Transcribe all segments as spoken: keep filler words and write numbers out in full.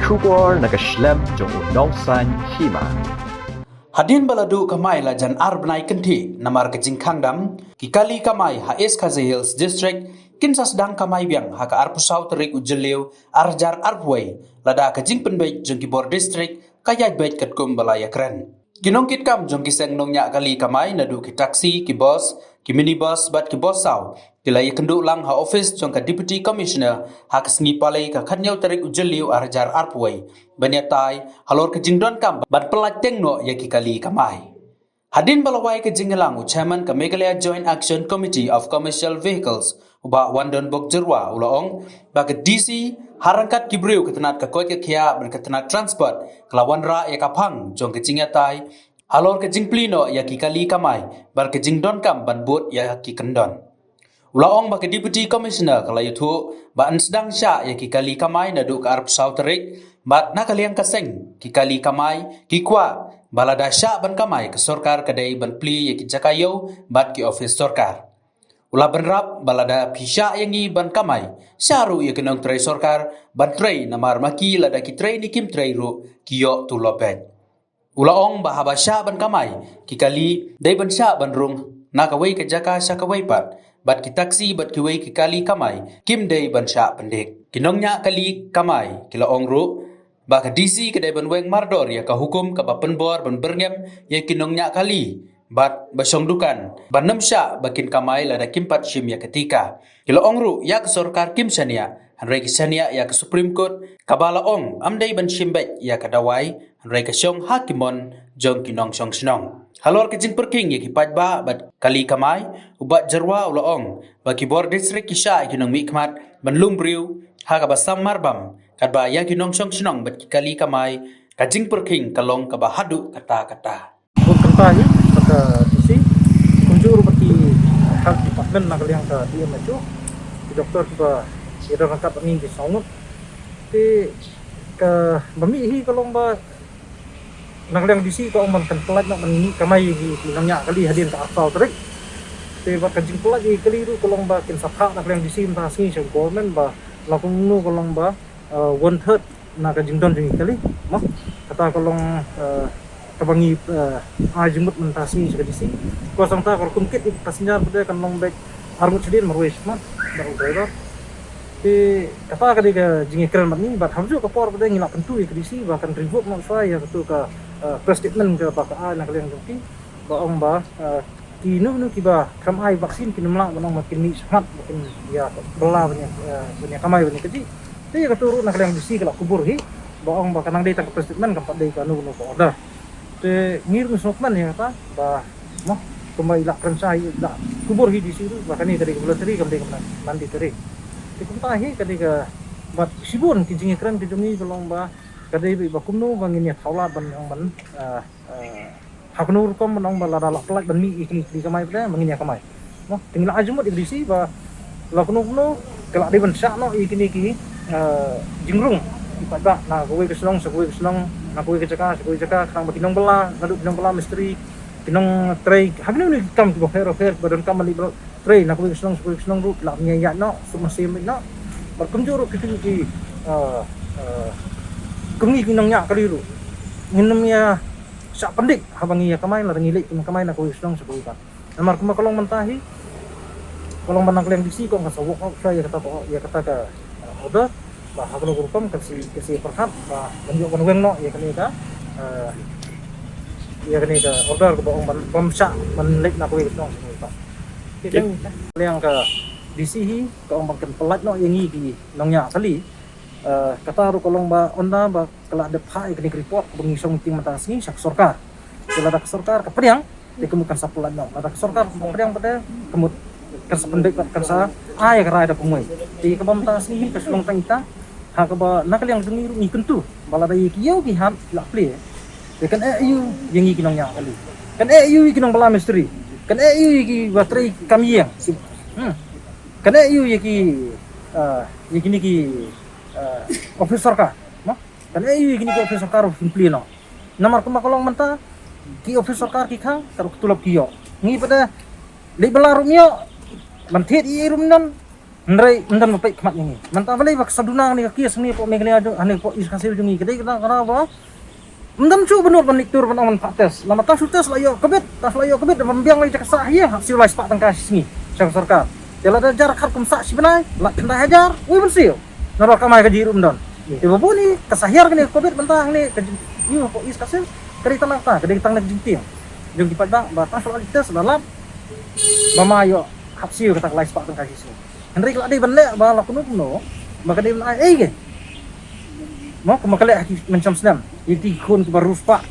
Khubor na ka shlem jong u nongsan hima. Hadien ba la duh kamai la jan ar bnai kynthih namar ka jingkhang dam, ki kali kamai ha East Khasi Hills District kin sa sdang kamai biang ha ka arphew saw tarik u Jylliew ar hajar arphew wei, lada ka jingpynbeit jong ki bor district ka ïaid beit katkum ba la ïakren. Ki nongkitkam jong ki seng nongñiah kali kamai naduh ki taxi, ki bus, ki minibus bad ki bus saw, ki la ïakynduh lang ha office jong ka Deputy Commissioner ha ka sngi Palei ka khathynñiew tarik u Jylliew ar hajar arphew wei, ban ïatai halor ka jingdonkam ban pyllait teng noh ïa ki kali kamai. Hadien ba la wai ka jingïalang u Chairman ka Meghalaya Joint Action Committee of Commercial Vehicles, u Bah Wandon Bok Jyrwa, u la ong ba ka D C ha ryngkat ki briew ka tnat ka koit ka khiah bad ka tnat transport ka la wanrah ïa ka phang jong ka jingïatai halor ka jingplie noh ïa ki kali kamai bad ka jingdonkam ban bud ïa ki kyndon. U la ong ba ka Deputy Commissioner ka la ïathuh ba yn sdang shah ïa ki kali kamai naduh ka arphew saw tarik, bad na ka liang ka seng ki kali kamai ki kwah ba lada shah ban kamai ka sorkar ka dei ban plie ïa ki jaka ïew bad ki office sorkar. U la bynrap ba lada phi shah ïa ngi ban kamai, shah ruh ïa ki nongtrei sorkar ban trei, namar ma ki lada ki trei ne kim trei ruh ki ïoh tulop beit. U la ong ba haba shah ban kamai, ki kali dei ban shah ban rung na kawei ka jaka sha kawei pat, bad ki taxi bad kiwei ki kali kamai kim dei ban shah pyndik. Ki nongñiah kali kamai ki la ong ruh ba ka D C ka dei ban weng mardor ïa ka hukum kaba pynbor ban byrngem ïa ki nongñiah kali bad ba shong dukan ban nym shah ba kin kamai lada kim pat shim ïa ka tika. Ki la ong ruh ïa ka sorkar kim shaniah, hynrei ki shaniah ïa ka Supreme Court kaba la ong ym dei ban shim beit ïa ka dawai, hynrei ka shong ha ki mon jong ki nongshong shnong. Halor ka jingpyrkhing ïa ki paidbah bad kali kamai, u Bah Jyrwa u la ong ba ki bor district ki shah ïa ki nongmihkhmat ban lum briew ha kaba sam marbam, katba ïa ki nongshong shnong bad ki kali kamai ka jingpyrkhing ka long kaba haduh katta katta. Bad kumta hi, bad ka D C, kumjuh ruh bad ki health department na ka liang ka D M H O, ki doktor kiba ïadon ryngkat bad ngi ki saw ngut. Te kaba mih hi ka long ba na ka liang D C ka ong ban kan pyllait noh ban mih kamai ïa ki nongñiah kali hadien ka arphew tarik. Te bad ka jingpyllait ïa ki kali ruh ka long ba kin sa phah na ka liang D C mynta sngi sha government ba la kumno ka long ba, uh, one third na ka jingdon jong ki kali. Mo, kata ka long, eh, kaba ngi, eh, ai jingmut mynta sngi sha ka D C. Ko sangta ka rukom kit ïa ki passenger pat kan long beit ar ngut shadien marwei shakhmat bad u driver. Te kata ka dei ka jingïakren bad ngi, bad ha kajuh ka por pat ngi la kyntu ïa ka D C ba kan revoke noh shuwa ïa katu ka, eh, press statement kaba ka ai na ka liang jong ki. Ba ong ba, eh, kino kino kiba khlem ai vaccine kin ym lah ban ong ba kin mih shakhmat ba kin ïa bylla ban ïa, eh, ban ïa kamai ban ïa kajih. Te ïa katu ruh na ka liang D C ka la kubur hi ba ong ba ka nang dei tang ka press statement, kam pat dei kano kano ka order. Te ngi ruh ngi sngewkmen ïa kata ba, mo, kumba i la kren shai, i la kubur hi D C ruh ba kane ka dei ka voluntary, kam dei ka mandatory. Te kumta hi ka dei ka, bad shibun ki jingïakren ki jong ngi ka long ba ka dei ba kumno ba ngin ïa thaw lad ban ong ban, eh, eh, ha kano rukom ban ong ba lada la pyllait ban mih ïa kine ki kamai pat ba ngin ïa kamai. Mo, te ngi la ai jingmut ïa ka D C ba la kano kano ka la dei ban shah noh ïa kine ki, eh, jingrung ki paidbah na kawei ka shnong sha kawei ka shnong, na kawei ka jaka sha kawei ka jaka, khnang ba ki nongbylla, naduh ki nongbylla mistri, ki nongtrei ha kino kino ki kam kiba pher bapher ba donkam ban leit trei na kawei ka shnong sha kawei ka shnong ruh ki lah ban ïaid noh suk mynsiem noh. Bad kumjuh ruh kito ki, eh, eh, kum ngi ki nongñiah kali ruh ngin ym ïa shah pyndik haba ngi ïa kamai, lada ngi leit kum kamai na kawei ka shnong sha kawei pat. Namar kumba ka long mynta hi ka long ba na ka liang D C ka ong kan sa walk out shuwa ïa kata ka, ïa kata ka, eh, order. Ba ha kano ka rukom kan sa, kan sa pyrkhat ba ban ïoh ban weng noh ïa kane ka, eh, ïa kane ka order kaba ong ban, ban shah ban leit na kawei ka shnong sha kawei pat. Liang ka D C hi ka ong ban kan pyllait noh ïa ngi ki nongñiah kali. Eh, kata ruh ka long ba ynda ba ka la dep phah ïa kane ka report kaba ngi shong meeting mynta ka sngi sha ka sorkar. Te lada ka sorkar ka pdiang, te ka mut kan sa pyllait noh. Lada ka sorkar ka pdiang pat, ka mut kan sa pyndep, kan sa ai ïa ka rai da pungwei. Te kaba mynta ka sngi ka shu long tang ita ha kaba na ka liang jong ngi ruh ngi kyntu ba lada ïa ki ïew ki hat ki la plie, te kan eh aiu ïa ngi ki nongñiah kali, kan eh aiu ïa ki nongbylla mistri, kan eh aiu ïa kiba trei kam ïing. Hmm. Kan eh aiu ïa ki, ah, ïa kine ki, ah, office sorkar. Mo? Kan eh aiu ïa kine ki office sorkar ba kin plie noh. Namar kumba ka long mynta ki office sorkar ki khang, ka ruh ka tulop ki ïoh. Ngi pat leit bylla ruh ym ïoh, ban thied ei ei ruh ym don. Hynrei ym don ba peit khmat ïa ngi. Mynta balei ba ka sa duna kane ka case hangne hapoh Meghalaya jong, hangne hapoh East Khasi Hills jong ngi, ka dei kata kata ba ym don shuh ba nud ban leit tur ban ong ban phah test. Lada tang shu test la ïoh covid, tang shu la ïoh covid, ban biang leit jaka sah hi, hap siew lai spah tyngka shi sngi sha ka sorkar. Te lada jar khat kum sah shi bnai, lak khyndai hajar, ui ban siew. Nalor kamai kajih ruh ym don. Te ba bun hi ka sa hiar kane ka covid mynta hangne ka jing, ïa hapoh East Khasi Hills, ka dei tang kata, ka dei tang ka jingtieng jong ki paidbah ba tang shu la leit test la lap ba ma ïoh hap siew kata ka lai spah tyngka shi sngi. Hynrei ka la dei ban leh ba la kumno kumno ba ka dei ban ai ei ke. Mo, kumba ka leh ha ki mynshem snem ïa ki khun kiba riewspah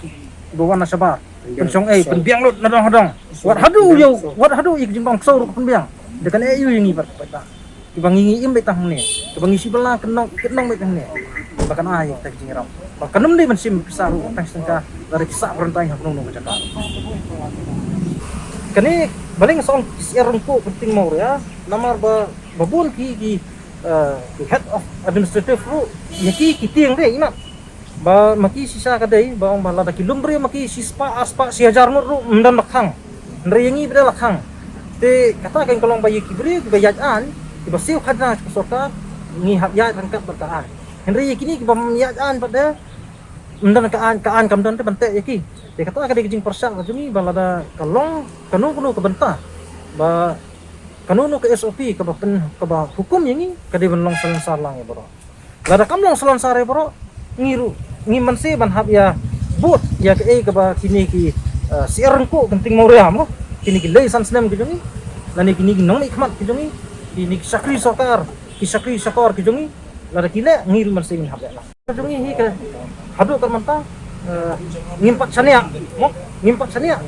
kiba wan na shabar. Pynshong ei, pynbiang lut na dong ha dong. Wat haduh ïa, wat haduh ïa ka jingbam ksew ruh ka pynbiang. Da kane ïa ngi bad ka paidbah kiba ngi, ngi im beit tang hangne, kiba ngi shu bylla kynnong kynnong beit tang hangne, ba kan ai ïa kita ki jingïarap ba kan ym dei ban shim pisa ruh tang shi tyngka lada ki sah quarantine ha kano kano ka jaka. Kane balei nga sa ong ki syiar ryngkuh ka Kynting Mawria, namar ba ba bun ki, ki, eh, ki head of administrative ruh ïa ki, ki tieng de imat. Ba ma ki shisha ka dei ba ong ba lada ki lum briew ma ki shispah, arspah, shi hajar ngut ruh ym don ba khang. Hynrei ïa ngi ba dei la khang. Te kata ka long ba ïa ki briew kiba ïaid aiñ, kiba siew khajna sha ka sorkar, ngi hap ïaid ryngkat bad ka aiñ. Hynrei ïa kine kiba ym ïaid aiñ pat de, ym don ka aiñ, ka aiñ kam don te ban teh ïa ki. Te kata ka dei ka jingpyrshah ka jong ngi ba lada ka long kano kano ka bynta ba kano kano ka S O P kaba pyn, kaba hukum ïa ngi, ka dei ban long salonsar lang ïa baroh. Lada kam long salonsar ïa baroh, ngi ruh ngim banse ban hap ïa bud ïa kaei kaba kine ki, eh, syiar ryngkuh ka Kynting Mawria mo, kine ki lai san snem ki jong ngi, lane kine ki nongmihkhmat ki jong ngi, kine ki shakri sorkar, ki shakri shakor ki jong ngi, lada ki leh, ngi ruh banse ngin hap leh lang. Ka jong ngi hi ka haduh ka mynta, eh, ngim pat shaniah mo, ngim pat shaniah.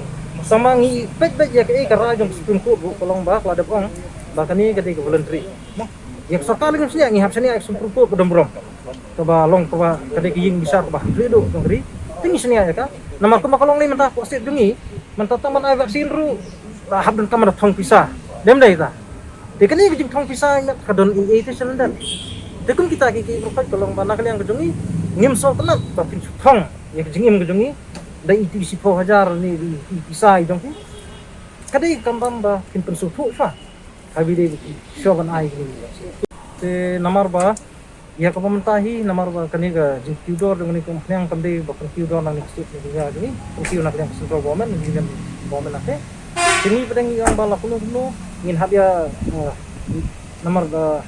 Tangba ngi peit beit ïa kaei ka rai jong ka Supreme Court ruh ka long ba ka la dep ong ba kane ka dei ka voluntary mo. Ïa ka sorkar lei ngim shaniah, ngi hap shaniah ïa ka Supreme Court ba don burom, kaba long kaba ka dei ka ïing bishar kaba hapdeng duh jong ka ri. Te ngi shaniah ïa ka. Namar kumba ka long lei mynta hapoh state jong ngi, mynta tang ban ai vaccine ruh la hap donkam da thong pisa. Dem dei ta. Te kane ka jingthong pisa ïa ka don ei ei te sha lyndet. Te kum kita ki, ki pyrkhat ka long ba na ka liang ka jong ngi ngim sngewtynnat ba phin shu thong ïa ka jingim ka jong ngi da i, i shiphew hajar ne i, i pisa i jong ki. Ka dei kam bam ba phin pynsngewthuh shuwa. Ka bide ba ki shuwa ban ai ki. Te namar ba ïa kaba mynta hi, namar ba kane ka jingkiew dor jong kane ka umphniang kam dei ba pynkiew dor na kane ka state ne ka jong ngi, pynkiew na kane ka central government, Union government, ate. Te ngi pat ngi ong ba la kumno kumno ngin hap ïa, eh, namar ba,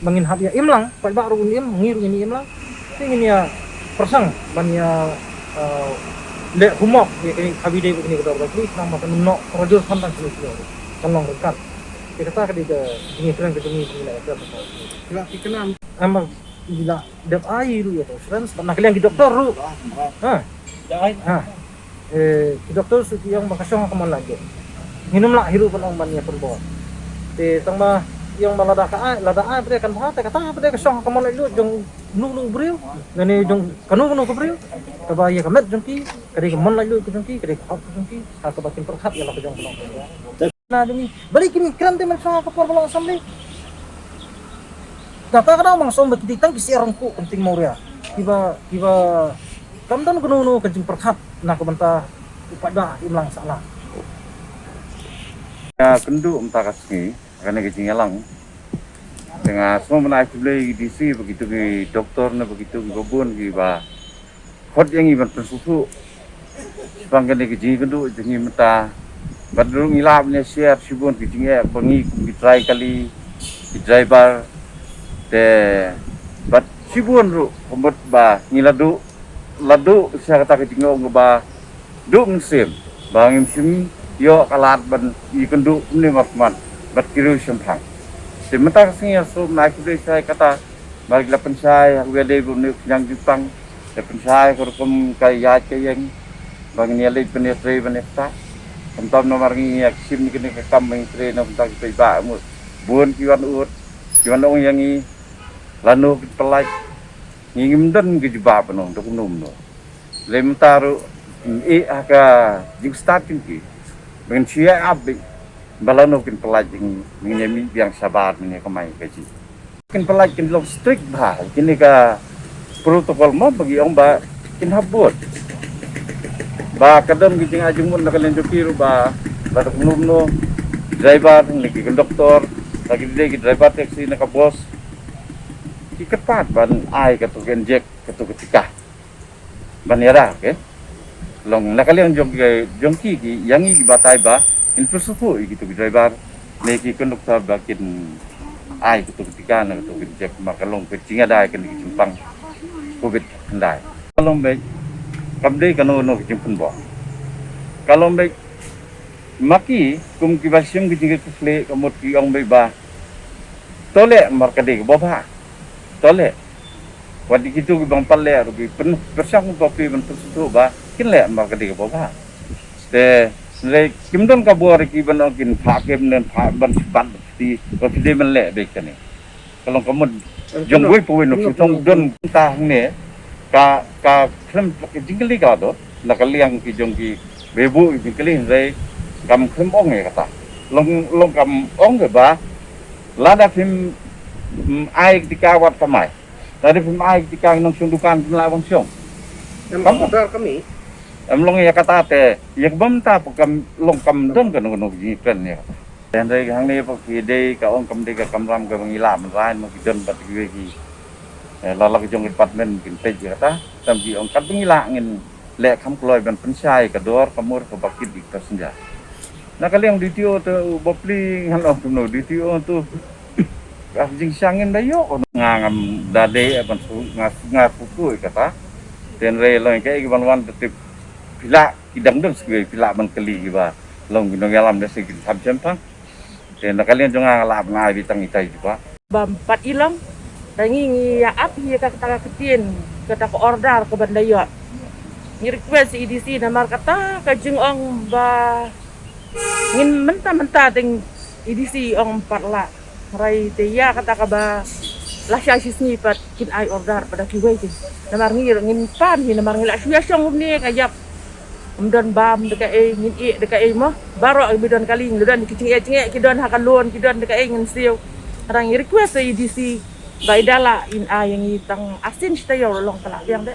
ba ngin hap ïa im lang, paidbah ruh ngin im, ngi ruh ngin im lang. Te ngin ïa pyrshang ban ïa, eh, leh humok ïa kane ka bide ba kane ka dor ba kane, namar ba kan ym noh ka rajur than tang kane ka dor, kan long ryngkat. Te kata ka dei ka jingïakren ka jong ngi, jingïakren. Em, ba ki la dep ai ruh ïa ka assurance bad na ka liang ki doktor ruh. Ha. Ha. Eh, ki doktor ruh ki ong ba ka shong ha ka mon laitluid. Ngin ym lah hi ruh ban ong ban ïa pynbor. Te tang ba ki ong ba lada ka ai, lada ai pat de kan bha, te kata pat de ka shong ha ka mon laitluid jong uno uno u briew, lane jong kano kano ka briew. Kaba ïa ka met jong ki ka dei ka mon laitluid ka jong ki, ka dei ka hok ka jong ki, ha kaba kin pyrkhat ïa la ka jong ka long. Na jong ngi. Balei kim kren te mynshwa ka por ba long assembly? Kata ka dang ba nga sngew ba ki dei tang ki syiar ryngkuh ka Kynting Mawria. Kiba, kiba kam don kano kano ka jingpyrkhat na ka bynta u paidbah im lang sah lang. Nga kynduh mynta ka sngi kane ka jingïalang. Te nga sngew ban ai khublei ïa ki D C bad kito ki doktor ne bad kito kiba bun kiba khot ïa ngi ban pynsngewthuh shaphang kane ka jingïakynduh jong ngi mynta. Bad ruh ngi lah ban ïa share shibun ki jingeh ba ngi kum ki trai kali, ki driver, te bad shibun ruh ka mut ba ngi la duh, la duh sha kata ka jingong ba duh mynsiem ba ngim shym ïoh ka lad ban ïakynduh kumne markhmat bad ki riew shemphang. Te mynta ka sngi nga sngew ban ai khublei shai kata ba ki la pynshai ha kaba ïadei bad une u khñiang jingpang. Te pynshai ka rukom ka ïaid ka ïeng ba ngin ïa leit ban ïa trei ban ïa ktah. Khamtam namar ngi ïa kshim ïa kane ka kam ba ngi trei na bynta ki paidbah, mut bun ki wan ud, ki wan ong ïa ngi lano kin pynlait. Ngi ngim don ka jubab ban ong da kumno kumno. Lei mynta ruh ïa ha ka jingstad jong ki ba ngin shu ïa ap beit ba lano kin pynlait jong ngi, ngin ïa mih biang shabar, ngin ïa kamai ka jing. Kin pynlait kin long strict bha kine ka protocol mo ba ki ong ba kin hap bud. Ba ka don ka jingai jingmut na ka liang jong ki ruh ba lada kumno kumno driver ne ki conductor Lagi dei ki driver taxi na ka bus, ki kyrpad ban ai kato ka injek, kato ka tika ban ïada, okay. Long na ka liang jong ki, jong ki, ki ïa ngi ki batai ba in pyrsukhu ïa kito ki driver ne ki conductor ba kin ai kato ka tika ne kato ka injek, namar ka long ka jingïada ïa kane ka jingpang covid khyndai. Ka long beit kam dei kano kano ka jingpynbor. Ka long beit ma ki kum ki ba shim ka jingkitkhlieh, ka mut ki ong beit ba to leh namar ka dei kaba bha. To leh. Wat ïa kito ki bym pat leh ruh ki pyn-, pyrshang ba phi ban pynsngewthuh ba kin leh namar ka dei kaba bha. Te hynrei kim don ka bor ïa ki ban ong kin phah kem ne phah ban sipat ba phi, ba phi dei ban leh beit kane. Ka long ka mut jong uwei pa uwei na phi, tang don ta hangne ka, ka khlem, ka jingkylli ka la don na ka liang ki jong ki ba buh jingkylli, hynrei kam khlem ong ïa kata. Long, long kam ong ïa ba lada phim, mm, ai tika wat kam ai. Lada phim ai tika nongshong dukan phim lah ban shong. Em, kam order kami. Em long ïa kata te, ïa ka bym ta pa kam long kam don kano kano ka jingkren ïa kata. Te hynrei hangne pa ki dei ka ong kam dei ka kamram kaba ngi lah ban rai, ma ki don bad kiwei ki, eh, la la ki jong department kin peit ïa kata. Tam ki ong katba ngi lah ngin leh kham kloi ban pynshai ka dor ka mur kaba kit ïa ki passenger. Na ka liang D T O te u Bapli ngan ong kumno, D T O tu ka jingshang ngin da ïoh, nga ngam da dei ban su, nga, nga kuku ïa kata. Te hynrei long kaei kaban wan te tip phi lah ki dang don shuh, phi lah ban kylli kiba long ki nongïalam da se ki tham shem tang. Te na ka liang jong nga nga lah ban ai beit tang itai jubab. Bym pat i long, da ngi ngi ïa ap hi ïa kata ka ktien, kata ka order kaban da ïoh. Ngi request ïa i D C namar kata ka jingong ba ngin mynta mynta te i D C ong pat lah. Hynrei te ïa kata kaba la shai shi sngi pat kin ai order pat da kiwei te. Namar ngi ngin pan hi namar ngi la shu ïa shong kumne ka ïap. Ym don bam da kaei, ngin ïeh da kaei mo. Baroh kiba don kali, ngi don ki jingeh jingeh, ki don ha ka loan, ki don da kaei ngin siew. Hynrei ngi request ïa i D C ba i da lah in ai ïa ngi tang arsien shi taïew ruh long ka lah biang de.